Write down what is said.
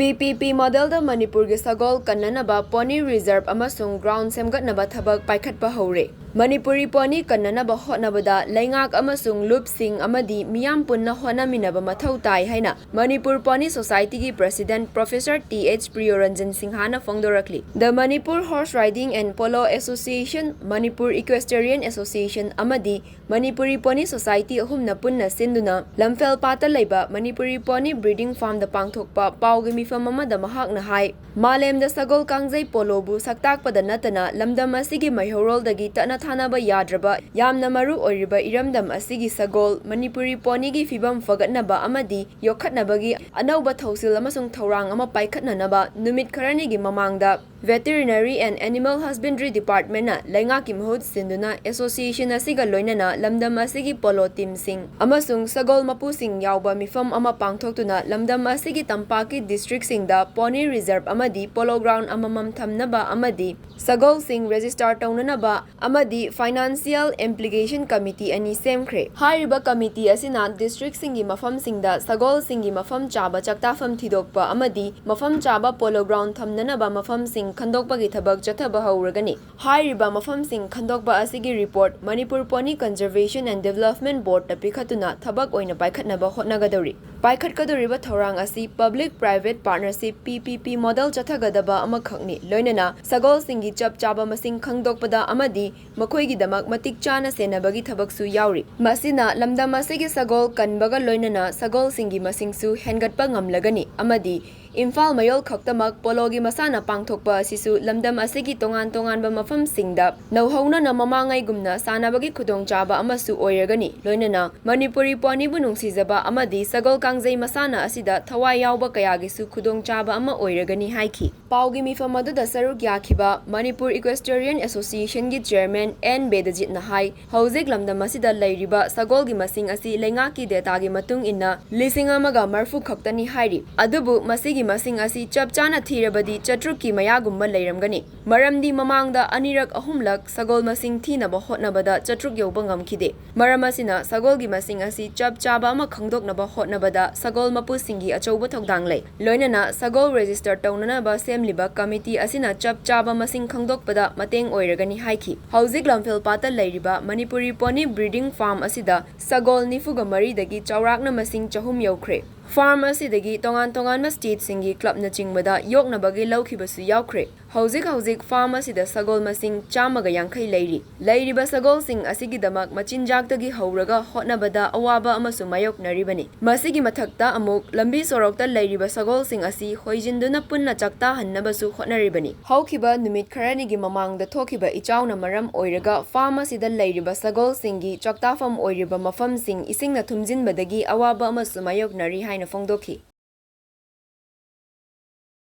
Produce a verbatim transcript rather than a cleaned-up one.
P P P model ꯗ ꯃꯅꯤꯄꯨꯔꯒꯤ ꯁꯒꯣꯜ ꯀꯟꯅꯅꯕ pony reserve ꯑꯃꯁꯨꯡ ground ꯁꯦꯝꯒꯠꯅꯕ ꯊꯕꯛ ꯄꯥꯏꯈꯠꯄ ꯍꯧꯔꯦ꯫ ꯃꯅꯤꯄꯨꯔꯤ pony ꯀꯟꯅꯅꯕ ꯍꯣꯠꯅꯕꯗ ꯂꯩꯉꯥꯛ ꯑꯃꯁꯨꯡ ꯂꯨꯞꯁꯤꯡ ꯑꯃꯗꯤ ꯃꯤꯌꯥꯝ ꯄꯨꯟꯅ ꯍꯣꯠꯅꯃꯤꯟꯅꯕ ꯃꯊꯧ ꯇꯥꯏ ꯍꯥꯏꯅ ꯃꯅꯤꯄꯨꯔ Pony Society ꯒꯤ President Professor T H ꯄ꯭ꯔꯤꯌꯣꯔꯟꯖꯟ ꯁꯤꯡꯍꯥꯅ ꯐꯣꯡꯗꯣꯔꯛꯂꯤ꯫ The Manipur Horse Riding and Polo Association, Manipur Equestrian Association ꯑꯃꯗꯤ ꯃꯅꯤꯄꯨꯔꯤ Pony Society ꯑꯍꯨꯝꯅ ꯄꯨꯟꯅ ꯁꯤꯟꯗꯨꯅ ꯂꯝꯐꯦꯜ ꯄꯥꯠꯇ ꯂꯩꯕ ꯃꯅꯤꯄꯨꯔꯤ pony breeding farm ꯗ ꯄꯥꯡꯊꯣꯛꯄ ꯄꯥꯎꯒꯤ ꯃꯤꯐꯝ ꯑꯃꯗ ꯃꯍꯥꯛꯅ ꯍꯥꯏ, ꯃꯥꯂꯦꯝꯗ ꯁꯒꯣꯜ ꯀꯥꯡꯖꯩ ꯄꯣꯂꯣꯕꯨ ꯁꯛꯇꯥꯛꯄꯗ ꯅꯠꯇꯅ ꯂꯝꯗꯝ ꯑꯁꯤꯒꯤ ꯃꯩꯍꯧꯔꯣꯜꯗꯒꯤ ꯇꯠꯅ ꯊꯥꯅꯕ ꯌꯥꯗ꯭ꯔꯕ ꯌꯥꯝꯅ ꯃꯔꯨ ꯑꯣꯏꯔꯤꯕ ꯏꯔꯝꯗꯝ ꯑꯁꯤꯒꯤ ꯁꯒꯣꯜ ꯃꯅꯤꯄꯨꯔꯤ pony ꯒꯤ ꯐꯤꯕꯝ ꯐꯒꯠꯅꯕ ꯑꯃꯗꯤ ꯌꯣꯛꯈꯠꯅꯕꯒꯤ ꯑꯅꯧꯕ ꯊꯧꯁꯤꯜ ꯑꯃꯁꯨꯡ ꯊꯧꯔꯥꯡ ꯑꯃ ꯄꯥꯏꯈꯠꯅꯅꯕ ꯅꯨꯃꯤꯠ ꯈꯔꯅꯤꯒꯤ ꯃꯃꯥꯡꯗ Veterinary and Animal Husbandry Department ꯅ ꯂꯩꯉꯥꯛꯀꯤ ꯃꯍꯨꯠ ꯁꯤꯟꯗꯨꯅ association ꯑꯁꯤꯒ ꯂꯣꯏꯅꯅ ꯂꯝꯗꯝ ꯑꯁꯤꯒꯤ polo team ꯁꯤꯡ ꯑꯃꯁꯨꯡ ꯁꯒꯣꯜ ꯃꯄꯨꯁꯤꯡ ꯌꯥꯎꯕ ꯃꯤꯐꯝ ꯑꯃ ꯄꯥꯡꯊꯣꯛꯇꯨꯅ ꯂꯝꯗꯝ ꯑꯁꯤꯒꯤ ꯇꯝꯄꯥꯛꯀꯤ district ꯁꯤꯡꯗ pony reserve ꯑꯃꯗꯤ polo ground ꯑꯃꯃꯝ ꯊꯝꯅꯕ ꯑꯃꯗꯤ ꯁꯒꯣꯜꯁꯤꯡ register ꯇꯧꯅꯅꯕ ꯑꯃꯗꯤ Financial Implication Committee ꯑꯅꯤ ꯁꯦꯝꯈ꯭ꯔꯦ꯫ ꯍꯥꯏꯔꯤꯕ committee ꯑꯁꯤꯅ district ꯁꯤꯡꯒꯤ ꯃꯐꯝꯁꯤꯡꯗ ꯁꯒꯣꯜꯁꯤꯡꯒꯤ ꯃꯐꯝ ꯆꯥꯕ ꯆꯥꯛꯇꯥꯐꯝ ꯊꯤꯗꯣꯛꯄ ꯑꯃꯗꯤ ꯃꯐꯝ ꯆꯥꯕ polo ground ꯊꯝꯅꯅꯕ ꯃꯐꯝꯁꯤꯡ ꯈꯟꯗꯣꯛꯄꯒꯤ ꯊꯕꯛ ꯆꯠꯊꯕ ꯍꯧꯔꯒꯅꯤ꯫ ꯍꯥꯏꯔꯤꯕ ꯃꯐꯝꯁꯤꯡ ꯈꯟꯗꯣꯛꯄ ꯑꯁꯤꯒꯤ report Manipur Pony Conservation and Development Board ꯇ ꯄꯤꯈꯠꯇꯨꯅ ꯊꯕꯛ ꯑꯣꯏꯅ ꯄꯥꯏꯈꯠꯅꯕ ꯍꯣꯠꯅꯒꯗꯧꯔꯤ꯫ ꯄꯥꯏꯈꯠꯀꯗꯧꯔꯤꯕ ꯊꯧꯔꯥꯡ ꯑꯁꯤ Public Private Partnership, P P P model ꯆꯠꯊꯒꯗꯕ ꯑꯃꯈꯛꯅꯤ꯫ ꯂꯣꯏꯅꯅ ꯁꯒꯣꯜꯁꯤꯡꯒꯤ ꯆꯞ ꯆꯥꯕ ꯃꯁꯤꯡ ꯈꯪꯗꯣꯛꯄꯗ ꯑꯃꯗꯤ ꯃꯈꯣꯏꯒꯤꯗꯃꯛ ꯃꯇꯤꯛ ꯆꯥꯅ ꯁꯦꯟꯅꯕꯒꯤ ꯊꯕꯛꯁꯨ ꯌꯥꯎꯔꯤ꯫ ꯃꯁꯤꯅ ꯂꯝꯗꯝ ꯑꯁꯤꯒꯤ ꯁꯒꯣꯜ ꯀꯟꯕꯒ ꯂꯣꯏꯅꯅ ꯁꯒꯣꯜꯁꯤꯡꯒꯤ ꯃꯁꯤꯡꯁꯨ ꯍꯦꯟꯒꯠꯄ ꯉꯝꯂꯒꯅꯤ ꯑꯃꯗꯤ ꯏꯝꯐꯥꯜ ꯃꯌꯣꯜ ꯈꯛꯇꯃꯛ polo ꯒꯤ ꯃꯁꯥꯟꯅ ꯄꯥꯡꯊꯣꯛꯄ ꯑꯁꯤꯁꯨ ꯂꯝꯗꯝ ꯑꯁꯤꯒꯤ ꯇꯣꯉꯥꯟ ꯇꯣꯉꯥꯟꯕ ꯃꯐꯝꯁꯤꯡꯗ ꯅꯧꯍꯧꯅꯅ ꯃꯃꯥꯡꯉꯩꯒꯨꯝꯅ ꯁꯥꯟꯅꯕꯒꯤ ꯈꯨꯗꯣꯡꯆꯥꯕ ꯑꯃꯁꯨ ꯑꯣꯏꯔꯒꯅꯤ꯫ ꯂꯣꯏꯅꯅ ꯃꯅꯤꯄꯨꯔꯤ pony ꯕꯨ ꯅꯨꯡꯁꯤꯖꯕ ꯑꯃꯗꯤ ꯁꯒꯣꯜ ꯀꯥꯡꯖꯩ ꯃꯁꯥꯟꯅ ꯑꯁꯤꯗ ꯊꯋꯥꯏ ꯌꯥꯎꯕ ꯀꯌꯥꯒꯤꯁꯨ ꯈꯨꯗꯣꯡꯆꯥꯕ ꯑꯃ ꯑꯣꯏꯔꯒꯅꯤ ꯍꯥꯏꯈꯤ꯫ ꯄꯥꯎꯒꯤ ꯃꯤꯐꯝ ꯑꯗꯨꯗ ꯁꯔꯨꯛ ꯌꯥꯈꯤꯕ Manipur Equestrian Association ꯒꯤ Chairman N ꯕꯦꯗꯖꯤꯠꯅ ꯍꯥꯏ, ꯍꯧꯖꯤꯛ ꯂꯝꯗꯝ ꯑꯁꯤꯗ ꯂꯩꯔꯤꯕ ꯁꯒꯣꯜꯒꯤ ꯃꯁꯤꯡ ꯑꯁꯤ ꯂꯩꯉꯥꯛꯀꯤ data ꯒꯤ ꯃꯇꯨꯡ ꯏꯟꯅ ꯂꯤꯁꯤꯡ ꯑꯃꯒ ꯃꯔꯐꯨ ꯈꯛꯇꯅꯤ ꯍꯥꯏꯔꯤ꯫ ꯑꯗꯨꯕꯨ ꯃꯁꯤꯒꯤ ꯃꯁꯤꯡ ꯑꯁꯤ ꯆꯞ ꯆꯥꯅ ꯊꯤꯔꯕꯗꯤ ꯆꯥꯇ꯭ꯔꯨꯛꯀꯤ ꯃꯌꯥꯒꯨꯝꯕ ꯂꯩꯔꯝꯒꯅꯤ꯫ ꯃꯔꯝꯗꯤ ꯃꯃꯥꯡꯗ ꯑꯅꯤꯔꯛ ꯑꯍꯨꯝꯂꯛ ꯁꯒꯣꯜ ꯃꯁꯤꯡ ꯊꯤꯅꯕ ꯍꯣꯠꯅꯕꯗ ꯆꯥꯇ꯭ꯔꯨꯛ ꯌꯧꯕ ꯉꯝꯈꯤꯗꯦ꯫ ꯃꯔꯝ ꯑꯁꯤꯅ ꯁꯒꯣꯜꯒꯤ ꯃꯁꯤꯡ ꯑꯁꯤ ꯆꯞ ꯆꯥꯕ ꯑꯃ ꯈꯪꯗꯣꯛꯅꯕ ꯍꯣꯠꯅꯕꯗ ꯁꯒꯣꯜ ꯃꯄꯨꯁꯤꯡꯒꯤ ꯑꯆꯧꯕ ꯊꯧꯗꯥꯡ ꯂꯩ꯫ ꯂꯣꯏꯅꯅ ꯁꯒꯣꯜ register ꯇꯧꯅꯅꯕ ꯁꯦꯝꯂꯤꯕ committee ꯑꯁꯤꯅ ꯆꯞ ꯆꯥꯕ ꯃꯁꯤꯡ ꯈꯪꯗꯣꯛꯄꯗ ꯃꯇꯦꯡ ꯑꯣꯏꯔꯒꯅꯤ ꯍꯥꯏꯈꯤ꯫ ꯍꯧꯖꯤꯛ ꯂꯝꯐꯦꯜꯄꯥꯠꯇ ꯂꯩꯔꯤꯕ Manipuri Pony Breeding Farm ꯑꯁꯤꯗ ꯁꯒꯣꯜ ꯅꯤꯐꯨꯒ ꯃꯔꯤꯗꯒꯤ ꯆꯥꯎꯔꯥꯛꯅ ꯃꯁꯤꯡ ꯆꯍꯨꯝ ꯌꯧꯈ꯭ꯔꯦ꯫ Farm ꯑꯁꯤꯗꯒꯤ ꯇꯣꯉꯥꯟ ꯇꯣꯉꯥꯟꯕ stateꯁꯤꯡꯒꯤ clubꯅꯆꯤꯡꯕꯗ ꯌꯣꯛꯅꯕꯒꯤ ꯂꯧꯈꯤꯕꯁꯨ ꯌꯥꯎꯈ꯭ꯔꯦ꯫ ꯍꯧꯖꯤꯛ ꯍꯧꯖꯤꯛ farm ꯑꯁꯤꯗ ꯁꯒꯣꯜ ꯃꯁꯤꯡ ꯆꯥꯝꯃꯒ ꯌꯥꯡꯈꯩ ꯂꯩꯔꯤ꯫ ꯂꯩꯔꯤꯕ ꯁꯒꯣꯜꯁꯤꯡ ꯑꯁꯤꯒꯤꯗꯃꯛ ꯃꯆꯤꯟꯖꯥꯛꯇꯒꯤ ꯍꯧꯔꯒ ꯍꯣꯠꯅꯕꯗ ꯑꯋꯥꯕ ꯑꯃꯁꯨ ꯃꯥꯌꯣꯛꯅꯔꯤꯕꯅꯤ꯫ ꯃꯁꯤꯒꯤ ꯃꯊꯛꯇ ꯑꯃꯨꯛ ꯂꯝꯕꯤ ꯁꯣꯔꯣꯛꯇ ꯂꯩꯔꯤꯕ ꯁꯒꯣꯜꯁꯤꯡ ꯑꯁꯤ ꯍꯣꯏꯖꯤꯟꯗꯨꯅ ꯄꯨꯟꯅ ꯆꯥꯛꯇꯥꯍꯟꯅꯕꯁꯨ ꯍꯣꯠꯅꯔꯤꯕꯅꯤ꯫ ꯍꯧꯈꯤꯕ ꯅꯨꯃꯤꯠ ꯈꯔꯅꯤꯒꯤ ꯃꯃꯥꯡꯗ ꯊꯣꯛꯈꯤꯕ ꯏꯆꯥꯎꯅ ꯃꯔꯝ ꯑꯣꯏꯔꯒ farm ꯑꯁꯤꯗ ꯂꯩꯔꯤꯕ ꯁꯒꯣꯜꯁꯤꯡꯒꯤ ꯆꯥꯛꯇꯥꯐꯝ ꯑꯣꯏꯔꯤꯕ ꯃꯐꯝꯁꯤꯡ ꯏꯁꯤꯡꯅ ꯊꯨꯝꯖꯤꯟꯕꯗꯒꯤ ꯑꯋꯥꯕ ꯑꯃꯁꯨ ꯃꯥꯌꯣꯛꯅꯔꯤ ꯍꯥꯏꯅ ꯐꯣꯡꯗꯣꯛꯈꯤ꯫